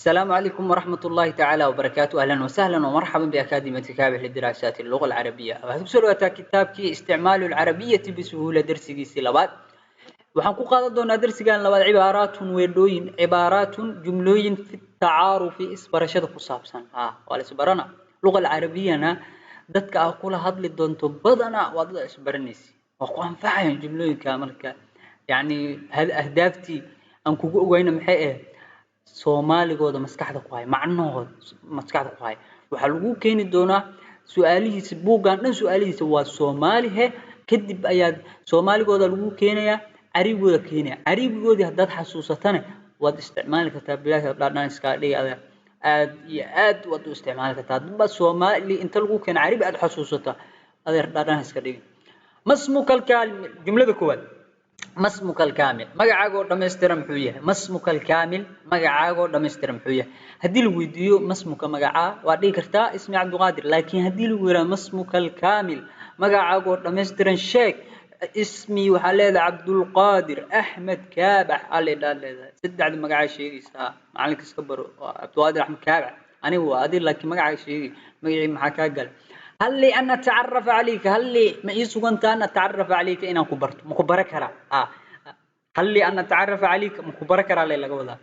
السلام عليكم ورحمة الله تعالى وبركاته. أهلا وسهلا ومرحبا بأكاديمية كابح لدراسات اللغة العربية. Waxaad kusoo dhawaataa kitaabkii isticmaalu alcarabiyati bisuhuula, darsigiisii labaad. Waxaan ku qaadan doonaa darsigan labaad cibaaraatun, weedhooyin, cibaaraatun, jumlooyin, fi tacaarufi, isbarashada ku saabsan. Ha, waa la isbarana. Luqa alcarabiyana dadka aa kula hadli doonto badanaa waa dad isbaranaysa, waa ku anfacayaan jumlooyinka. Marka yacni ahdaaftii aan kugu ogeyna maxay ahayd? Soomaaligooda maskaxda ku hay, macnahooda maskaxda ku hay. Waxaa lagu keeni doonaa su-aalihiisa. Buuggan dhan su-aalihiisa waa Soomaali he. Kadib ayaad soomaaligooda lagu keenayaa, caribigooda keenaya. Caribigoodii haddaad xasuusatana waad isticmaali kartaa. Bilaash dhaadhaan iskaa dhigi adeer, aad iyo aad waad u isticmaali kartaa. Hadba Soomaali inta lagu keena caribi aad xasuusata, adeer, dhaadhaan iska dhigi. ما اسمك الكامل؟ Jumlada koowaad: ما اسمك الكامل؟ Magacaaga oo dhammaystiran muxuu yahay? ما اسمك الكامل؟ Magacaaga oo dhammaystiran muxuu yahay? Haddii lagu weydiiyo ما اسمك, magacaa, waa dhihi kartaa اسمي Cabdiqaadir. Laakiin haddii lagu yidhaha ما اسمك الكامل, magacaaga oo dhammaystiran sheeg, اسمي waxaa leedahay Cabdulqaadir Axmed Kaabax alidhaa leedahay. Saddexda magacaa sheegaysaa. Macalinka iska baro, waa Cabdulqaadir Axmed Kaabax. Aniga waa adi, laakiin magacaa sheegi. Magacii maxaa kaa galay? هل لي أن أتعرف عليك؟ هل لي, ma ii sugantaa, أن أتعرف عليك, inaan ku barto? Ma ku bara karaa? هل لي أن أتعرف عليك, ma ku bara karaa le laga wadaa.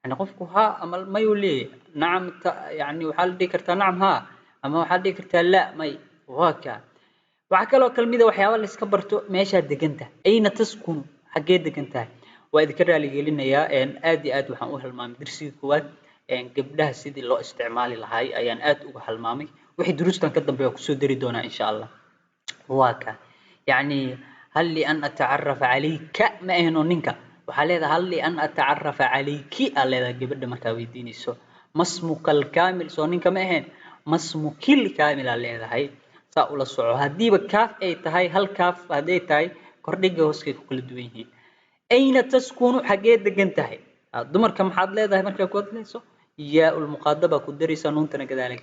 Yani qofku haa ama mayuu leeyahay. نعم, yani waxaa la dhihi kartaa نعم, haa, ama waxaa la dhihi kartaa لا, may. Waa kaa. Waxaa kaloo kamida waxyaaba la iska barto, meeshaad degan tahay. أين تسكن؟ Xaggee degan tahay? Waa idinka raaligelinayaa, aad iyo aad waxaan u halmaamay darsigii koowaad. Gabdhaha sidii loo isticmaali lahay ayaan aad uga halmaamay. Wixii duruustan ka dambeeya kusoo dari doonaa, insha Allah. Waa ka yacni هل لي أن أتعرف عليك ma ahno. Ninka waxaa leedahay هل لي أن أتعرف عليك aa leedahay gabadha markaa weydiinayso. ما اسمك الكامل soo ninka ma ahayn? ما اسمك الكامل aa leedahay. Saa ula soco. Haddiiba kaaf ay tahay, hal kaaf hadday tahay, kordhiga hooskay ku kala duwan yihiin. أين تسكن؟ Xaggee degan tahay? Dumarka maxaad leedahay markaa ku hadlayso? Yaa ulmuqaadaba ku daraysaa, nuuntana gadaal,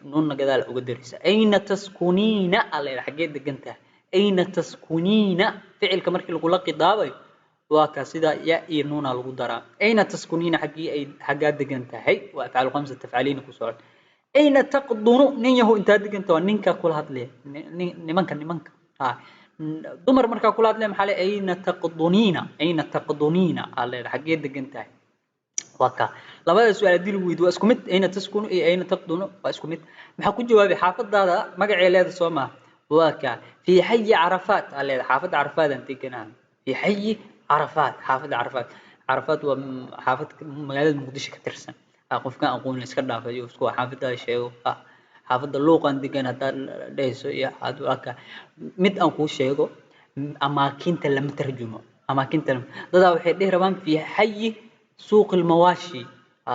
nuunna gadaal uga daraysa. أين تسكنين aa leedahay. Xaggee degan tahay? أين تسكنين. Ficilka markii lagula qidaabayo waa kaa sida ya iyo nuuna lagu daraa. أين تسكنين, xaggii ay, xaggaa degan tahay? Waa أفعال خمسة تفعلين ku socod. أين تقطن؟ Nin yahow, intaa degan tahay? Waa ninka kula hadlaya, nimanka, nimanka. Ha, dumar markaa kula hadlaya maxaa le? أين تقطنين. أين تقطنين aa leedahay. Xaggee degan tahay? Waa kaa. Labada su-aal haddii lagu weydiyo waa isku mid. أين تسكن iyo أين تقطن waa isku mid. Maxaa ku jawaabay? Xaafadaada magacee leeda soo maha? Waa kaa. في حي عرفات aa leedahay. Xaafadda Carafaadaan deganahay. في حي عرفات, xaafadda Carafaat. Carafaat waa xaafad magaalada Muqdisho ka tirsan. Qofkaan aqoon iska dhaafayo, isku xaafadaada sheego. Xaafadda Luuqan degan haddaad dhehayso iyo waa kaa. Mid aan kuu sheego: amaakinta lama tarjumo. Amaakinta dadaa waxay dhihi rabaan في حي سوق المواشي,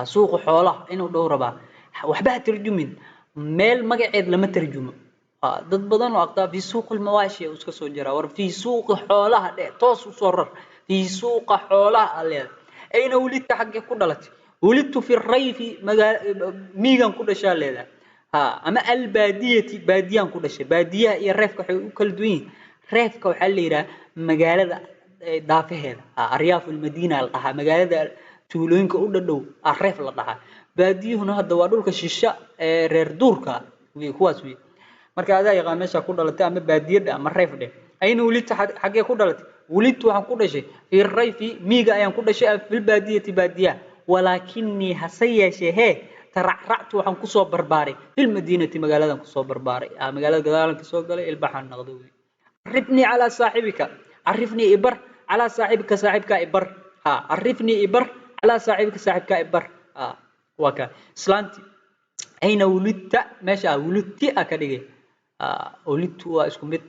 suuqa xoolaha inuu dhow rabaa. Waxba ha tarjumin, meel magaceed lama tarjumo. Dad badan oo aqtaa في سوق المواشي uu iska soo jiraa. War في suuqa xoolaha dheh, toos usoo rar. في suuqa xoolaha aa leedahay. أين ولدت؟ Xaggee ku dhalatay? ولدت في الريف, magaa miigan ku dhashaa leedahay. Ha, ama البادية, baadiyaan ku dhashay. Baadiyaha iyo reefka waxay u kala duwan yihiin: reefka waxaa la yidhaha magaalada daafaheeda, أرياف المدينة la dhahaa. Magaalada tuulooyinka u dhadhow a reef la dhahaa. Baadiyuhuna hadda waa dhulka shisha ee reer duurka wey, kuwaas wey. Marka adaa yaqaan meesha ku dhalatay, ama baadiye dheh ama reef dheh. أين ولدت؟ Xaggee ku dhalatay? ولدت, waxaan ku dhashay, في الريف, miiga ayaan ku dhashay, في البادية, baadiyaha. ولكني, hase yeeshee hee, ترعرعت, waxaan kusoo barbaaray, في المدينة, magaaladan kusoo barbaaray. Magaalada gadaalan kasoo galay, ilbaxaan noqday wey. عرفني على صاحبك. عرفني, ibar, على صاحبك, saaxibkaa ibar. Ha, عرفني, ibar, على صاحبك, saaxibkaa ibar. Ha, waa ka islaanti. أين ولدت? Meesha ولدت a ka dhigay. ولدت waa isku mid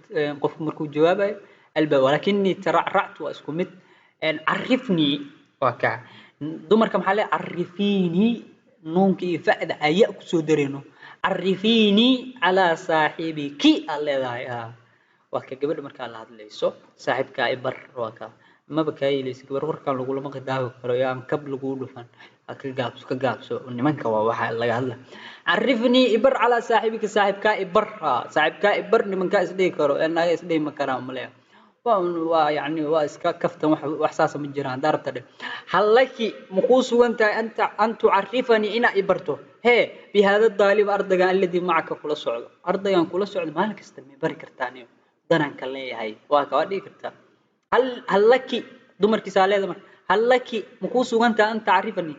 qofku markuu jawaabayo. Alba ولكني ترعرعت waa isku mid. عرفني waa ka. Dumarka maxaa le? عرفيني, nuunka iyo fa'da aya kusoo dareyno. عرفيني على صاحبك aa leedahay. Waa ka gabadha markaa la hadlayso, saaxiibkaa ibar. Waa ka maba kaa yeelaysa gabar, warkaan lagulama khidaabi karo, iyo aan kab lagu dhufan. Ha, ka gaabso, ka gaabso. Nimanka waa waxa laga hadla. عرفني, ibar, على صاحبك, saaxiibkaa ibar. Ha, saaxiibkaa ibar. Nimankaa isdhihi karo ee naaga isdhihi ma karaan maleya. Waa yani waa iska kaftan, wax saasa ma jiraan. Haddaa rabta dheh: hal laki, ma kuu sugan tahay, anta an tucarifanii, inaa i barto, hee, bihaada daaliba, ardaygan, alladii macaka, kula socdo, ardaygan kula socdo maalin kasta, ma bari kartaa niyo danaan ka leeyahay? Waa ka waa dhihi kartaa. Hal laki, dumarkiisaa leeda marka, hal laki, ma kuu sugan tahay, an tacarifanii,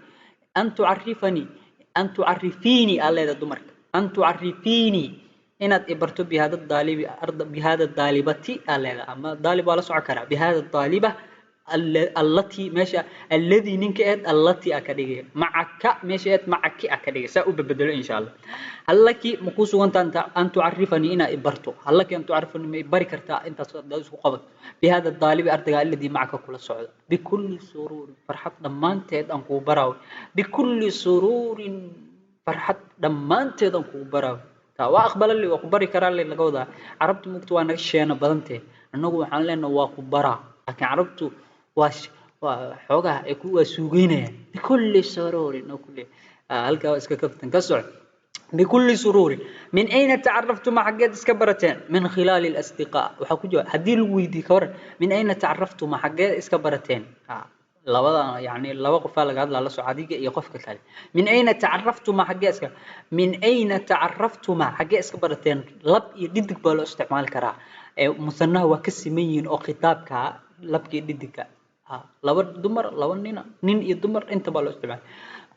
an tucarifanii, an tucarifiinii aa leeda dumarka, an tucarifiinii, inaad i barto, bihada daalibi, arda, bihada daalibati aa leeda, ama daalib waa la socon karaa, bihada daaliba, allatii meesha alladii ninka eed allatii aa ka dhigay, macaka meesha eed macaki aa ka dhigay, saa u bedelo insha Allah. Hal laki, ma kuu sugantaa, an tucarifanii, inaa i barto, hal laki an tucarifanii, ma i bari kartaa, intaas hadaad isku qabato, bihada daalibi, ardayga, alladii macaka, kula socda. Bikulli suruurin, farxad dhammaanteed aan kuu baraawe. Bikulli suruurin, farxad dhammaanteed aan kuu baraawe. Taa waa aqbala li, waa ku bari karaa li laga wadaa. Carabtu mugta waa naga sheena badantee. Annagu waxaan leenahay waa ku baraa, laakiin carabtu waa xoogaha ay ku waa suugeynayaan. Bikulli suruurin oo kulli halkaa waa iska kaftan, ka soco. Bikulli suruurin. Min ayna tacaraftuma, xaggeed iska barateen? Min khilaali alasdiqaa. Waxaa ku jawaab haddii lagu weydiiyo ka waran: min ayna tacaraftuma, xaggeed iska barateen? Labada yani laba qofaa laga hadlaa, la soco, adiga iyo qofka kale. Min ayna tacaraftuma, xaggee iska, min ayna tacaraftuma, xaggee iska barateen? Lab iyo dhidig baa loo isticmaali karaa. Ee musanaha waa ka siman yihiin oo khitaabka labka iyo dhidigga. Laba dumar, laba nina, nin iyo dumar, inta baa loo isticmaali.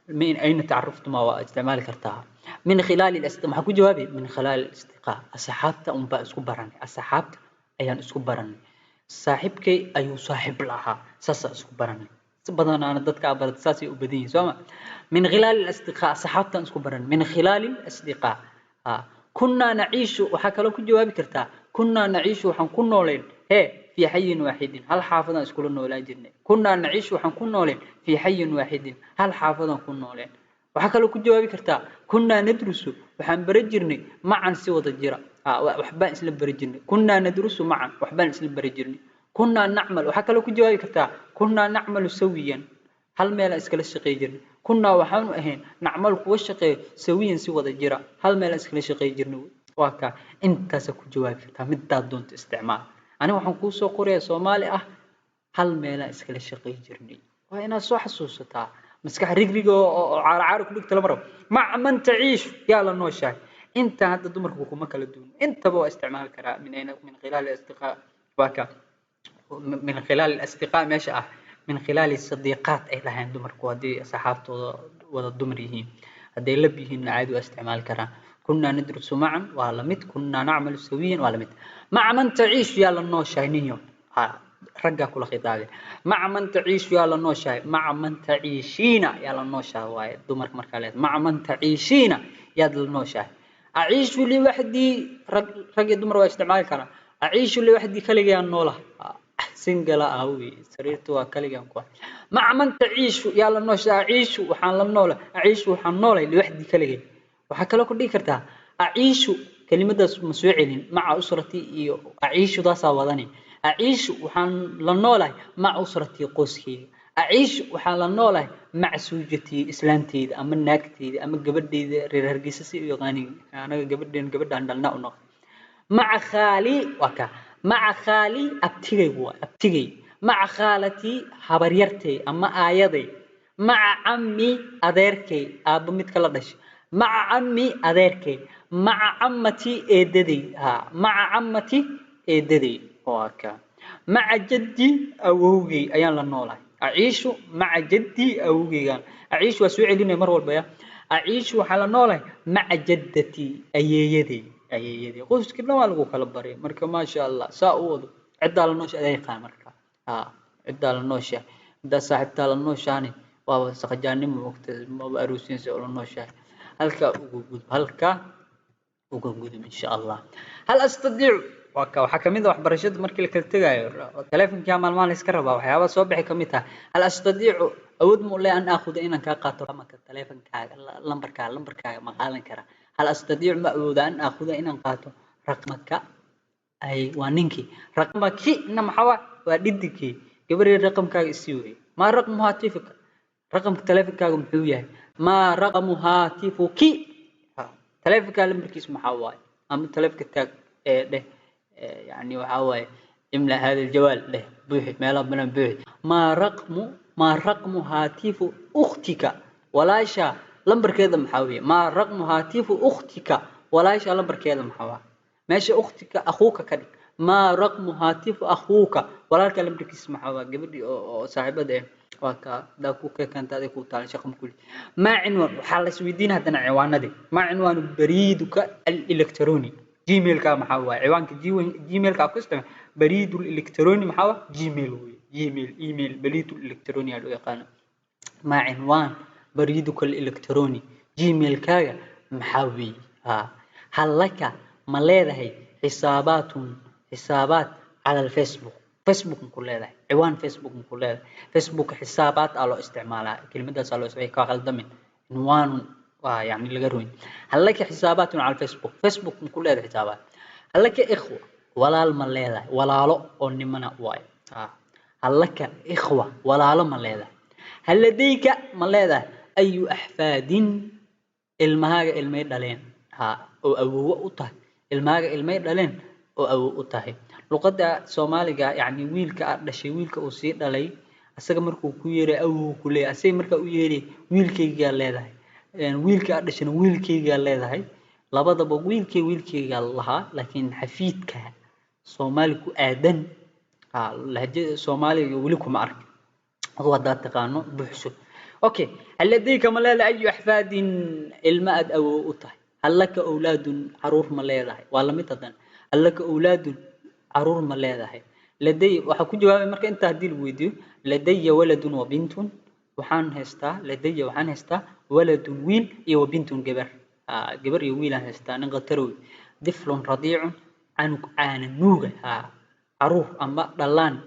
Min ayna tacaraftuma waa isticmaali kartaa. Min khilaali al maxaa ku jawaabi? Min khilaali al-asdiqaa, asxaabta unbaa isku baranay, asxaabta ayaan isku baranay, saaxiibkay ayuu saaxiib lahaa, saasaa isku baranay. Si badanaana dadka aa barata saasay u badan yihiin, soo ma? Min khilaali al-asdiqaa, asxaabtaan isku baranay, min khilaali al-asdiqaa. Kunnaa naciishu, waxaa kaloo ku jawaabi kartaa: kunnaa naciishu, waxaan ku noolayn, hee, fii xayin waaxidin, hal xaafadaan iskula noolaa jirnay. Kunnaa naciishu, waxaan ku nooleen, fii xayin waaxidin, hal xaafadaan ku nooleen. Waxaa kaloo ku jawaabi kartaa: kunnaa nadrusu, waxaan baran jirnay, macan, si wada jira, waxbaan isla bari jirnay. Kunnaa nadrusu macan, waxbaan isla bari jirnay. Kunnaa nacmal, waxaa kaloo ku jawaabi kartaa: kunnaa nacmalu sawiyan, hal meelaan iskala shaqey jirnay. Kunnaa, waxaanu ahayn, nacmalu, kuwa shaqeeyo, sawiyan, si wada jira, hal meelaan iskala shaqey jirnay. Waa kaa, intaasaa ku jawaabi kartaa, midaad doonto isticmaal. Aniga waxaan kuu soo qorayaa Soomaali ah: hal meelaan iskala shaqey jirnay. Waa inaad soo xasuusataa, maskax rigriga oo caaro caaro ku dhigta lama rabo. Maca man taciishu, yaa la nooshahay? Inta hadda dumarku kuma kala duwno, intaba waa isticmaali karaa. Min ayna? Min khilaali asdiqaa. Waa ka min khilaali asdiqaa meesha ah, min khilaali sadiiqaat ay lahayn dumarku haddii saxaabtooda wada dumar yihiin. Hadday lab yihiinna caadi waa isticmaali karaan. Kunnaa nadrusu macan waa la mid, kunnaa nacmalu sawiyan waa la mid. Maca man taciishu, yaa la nooshahay? Ninyo ha raggaa kula khitaabay. Maca man taciishu, yaa la nooshahay? Maca man taciishiina, yaa la nooshahay waaye dumarka markaa leedahay. Maca man taciishiina, yaad la nooshahay? Aciishu liwaxdii. Rag iyo dumar waa isticmaali karaa. Aciishu liwaxdii, kaligaan noolaha, single ah wey, sariirta waa kaligaan ku ah. Maca man taciishu, yaa la nooshahay? Aciishu, waxaan la noolay, aciishu, waxaan noolay, liwaxdii, kaligay. Waxaa kaloo ku dhihi kartaa aciishu, kelimadaas ma soo celin, maca usratii iyo aciishudaasaa wadani. Aciishu, waxaan la noolahay, maca usratii, qoyskeyga. Aciishu, waxaan la noolahay, maca sawjatii, islaanteyda ama naagteyda ama gabadheyda. Reer Hargeysa si u yaqaaniin, anaga gabadheen, gabadhaan dhalnaa u noqon. Maca khaali, waa ka maca khaali, abtigay waa abtigay. Maca khaalatii, habaryartay ama aayaday. Maca cammi, adeerkay, aabbo midka la dhashay. Maca cammi, adeerkay. Maca cammatii, eedaday. Ha, maca cammati, eedaday. Waa ka maca jaddi, awowgay ayaan la noolahay. Aciishu maca jaddi, awowgaygaan. Aciishu waa soo celinaya mar walba ya. Aciishu, waxaa la noolahay, maca jaddatii, ayeeyaday, ayeeyaday. Qoyskii dhan waa lagu kala baray marka, maasha Allah, saa u wado. Ciddaa la noosha adaa yaqaan marka. Ha, ciddaa la nooshahay, haddaa saaxiibtaa la nooshaani waaba saqajaanimo, mogta maba aroosiinsa oo la nooshahay. Halkaa uga gudub, halkaa uga gudub insha Allah. Hal astadiicu, waa ka waxaa kamid ah waxbarashada markii la kala tegaayo, taleefonkaa maalmaha la iska rabaa, waxyaabaha soo bixi kamid tahay. Hal astadiicu, awood ma u leeyahay, an aakuda, inaan kaa qaato, raqamka taleefonkaaga, lambarkaaga ma qaadan karaa? Hal astadiicu, ma awooda, an aakuda, inaan qaato, raqmaka, ay waa ninkii, raqmaki na maxaa waa dhidigkii, gabarhii, raqamkaaga isii weeye. Maa raqmu haatifika, raqamka taleefonkaaga muxuu yahay? Maa raqamu haatifuki, taleefonkaa lambarkiisa maxaa waaye? Ama taleefonka taag ee dheh, yani waxaa waaye Imla hada aljawaal leh, buuxi meelaha banaan, buuxi. Maa raqmu haatifu ukhtika? Walaasha lambarkeeda maxaa weeye? Maa raqmu haatifu ukhtika? Walaasha lambarkeeda maxaa waa? Meesha ukhtika akhuuka ka dhig. Maa raqmu haatifu akhuuka? Walaalka lambarkiisa maxaa waa? Gabadhii oo saaxiibada eh waa ka daa ku keenta aday ku taal shaqo ma kuli. Maa cinwaan? Waxaa la isweydiin haddana ciwaanadii. Maa cinwaanu bariiduka alelektroni? Gmailka maxaa waaye ciwaanka Gmailka ku isticmaal? Bariidul elektroni maxaa waa? Gmail weeye, Gmail, email, bariidul elektroni aa loo yaqaano. Maa cinwaan bariiduka alelektroni? Gmailkaaga maxaa weeye? Ha, hal laka, ma leedahay, xisaabaatun, xisaabaat, cala alfacebook? Facebook ma ku leedahay ciwaan? Facebook ma ku leedahay? Facebook xisaabaad aa loo isticmaalaa, kelimadaasaa loo isticmaala, ka qaldamin. Cinwaanun waa yani laga royn. Hal laka xisaabaatun cala Facebook? Facebook ma ku leedahay xisaabaad? Hal laka ikhwa? Walaal ma leedahay? Walaalo oo nimana waayo. Ha, hal laka ikhwa? Walaalo ma leedahay? Hal ladayka, ma leedahay, ayu axfaadin? Ilmahaaga ilmay dhaleen, ha, oo awoowo u tahay? Ilmahaaga ilmay dhaleen oo awow u tahay? Luqadda Soomaaliga, yacni wiilka aad dhashay, wiilka uu sii dhalay, asaga markuu ku yeeray awow ku leeyahay, asaga markaa u yeeray wiilkaygaa leedahay, wiilka aad dhashana wiilkaygaa leedahay. Labadaba wiilkay wiilkaygaa lahaa, laakiin xafiidka Soomaali ku aadan, ha, lahjada Soomaaliga weli kuma ark. Aduu haddaad taqaano buuxso. Okay, hal ladayka, ma leedahay, ayu axfaadin? Ilma aad awow u tahay. Hal laka awlaadun? Caruur ma leedahay? Waa lamid haddana. Hal laka awlaadun? Caruur ma leedahay? Laday waxaa ku jawaabay marka intaa haddii lagu weydiiyo: ladaya waladun wa bintun, waxaan haystaa, ladaya, waxaan haystaa, waladun, wiil, iyo wa bintun, gabar. Gabar iyo wiil aan haystaa. Nin khatarow. Diflun radiicun, canug caana nuuga, ha, caruur ama dhalaan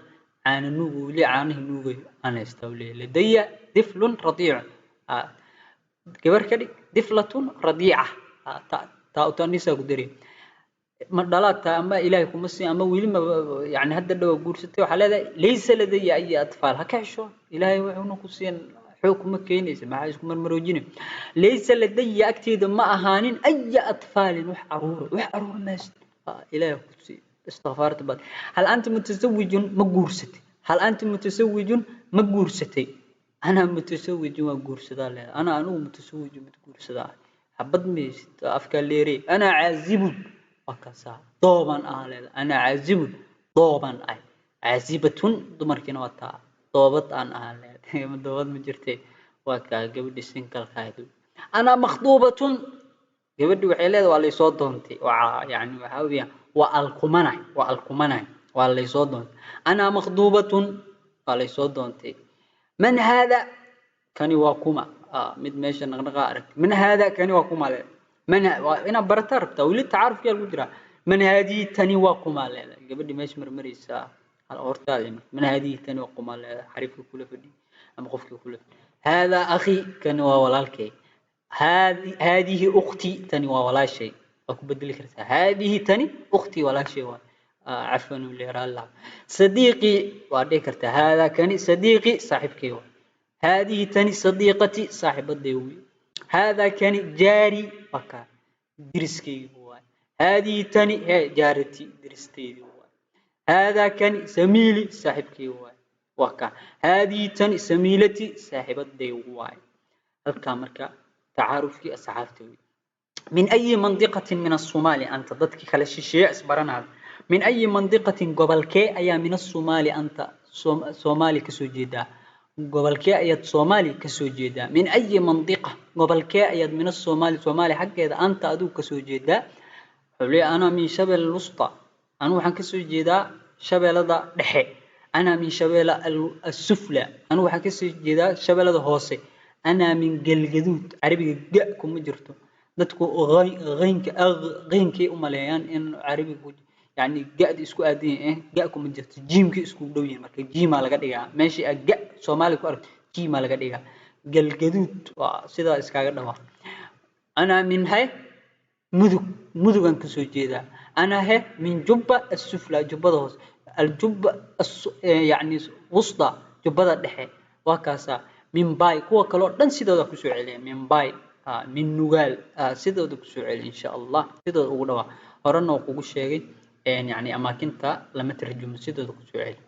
caana nuuga, weli caanahi nuugayo aan haystaa uu leeyahay. Ladaya diflun radiicun. Gabar ka dhig, diflatun radiica, taa utanisaa ku dari. Ma dhalaad ama Ilaahay kuma siin ama weli ma yani hadda dhow guursatay, waxaa leedahay laysa ladaya ay atfaal. Ha ka xisho, Ilaahay wuxuuna ku siin, xoog kuma keenaysa, maxaa isku marmaroojina? Laysa ladaya, agteeda ma ahaanin, aya atfaalin, wax caruura, wax caruura mayst. Ilaahay ku siiyo, istikfaarta bad. Hal anta mutasawijun? Ma guursatay? Hal anta mutasawijun? Ma guursatay? Anaa mutasawijun, waa guursadaa leedahay. Ana, anigu, mutasawijun, mid guursadaa. Xabad maysid, afkaa leerey. Anaa caazibun, waa kaasaa, doobaan ahaa leedahay. Anaa caazibun, doobaan ahay. Caazibatun dumarkiina waa taa. Doobad aan ahaa leedahay, ma doobad ma jirtay? Waa kaa gabadhii single-ka ahayd. Anaa makhduubatun, gabadhi waxay leedahay waa laysoo doontay. Waa yani waxaa weeyaan waa alkumanahay, waa alkumanahay, waa laysoo doontay. Anaa makhduubatun, waa laysoo doontay. Man haada? Kani waa kuma? Mid meesha naqnaqaa aragtay. Man haada? Kani waa kuma leedahay. Man waa inaad barataa rabtaa, weli tacaarufkiyaa lagu jiraa. Man haadihi? Tani waa kuma leedahay. Gabadhii meesha marmaraysaa hortaada, man haadihi? Tani waa kuma leedahay. Xariifka kula fadhiy ama qofkii kula fadhiy. Haadaa akhi, kani waa walaalkay. Haadihi ukhti, tani waa walaashay. Waa ku bedeli kartaa haadihi, tani, ukhti, walaashay waa. Cafwan leeraalla. Sadiiqii waa dhihi kartaa. Haadaa, kani, sadiiqi, saaxiibkay waa. Haadihi, tani, sadiiqati, saaxiibaday wey. Haadaa, kani, jaari, waa kaa deriskaygu waay. Haadihi, tani, hee, jaarati, deristeydii waay. Haadaa, kani, samiili, saaxiibkay waay. Waa kaa. Haadihi, tani, samiilati, saaxiibaday waay. Halkaa marka tacaarufkii asxaabta wey. Min ayi mandiqatin min الصومال anta? Dadkii kala shisheeye isbaranaada. Min ayi mandiqatin, gobolkee ayaa, min الصومال anta, Soomaali kasoo jeedaa? Gobolkee ayaad Soomaali kasoo jeedaa? Min ayi mandiqa, gobolkee ayaad, min الصومال, Soomaali xaggeeda, anta, adigu kasoo jeedaa? Wuxuu leeyahay ana min shabel wusta, anigu waxaan kasoo jeedaa shabeellada dhexe. Ana min shabeella asufla, anigu waxaan kasoo jeedaa shabeellada hoose. Ana min Galgaduud. Carabiga ga kuma jirto. Dadku qaynka qaynkay u maleeyaan in carabiga yani ga-da isku aadan yahay. Ga kuma jirto, jiimkay isku dhow yihiin. Marka jiimaa laga dhigaa meeshii aad ga Soomaaliga ku aragto, jiimaa laga dhigaa. Galgaduud waa sidaa iskaga dhawaa. Ana min hay Mudug, Mudugaan kasoo jeedaa. Ana he min Jubba asufla, jubbada hoose, aljubba yani wusta, jubbada dhexe waa kaasaa. Min Bay, kuwa kale oo dhan sidooda kusoo celiya. Min Bay, min Nugaal, sidooda kusoo celiya insha Allah, sidooda ugu dhawaa. Horena waa kugu sheegay. Yani amaakinta lama tarjumo, sidooda kusoo celi.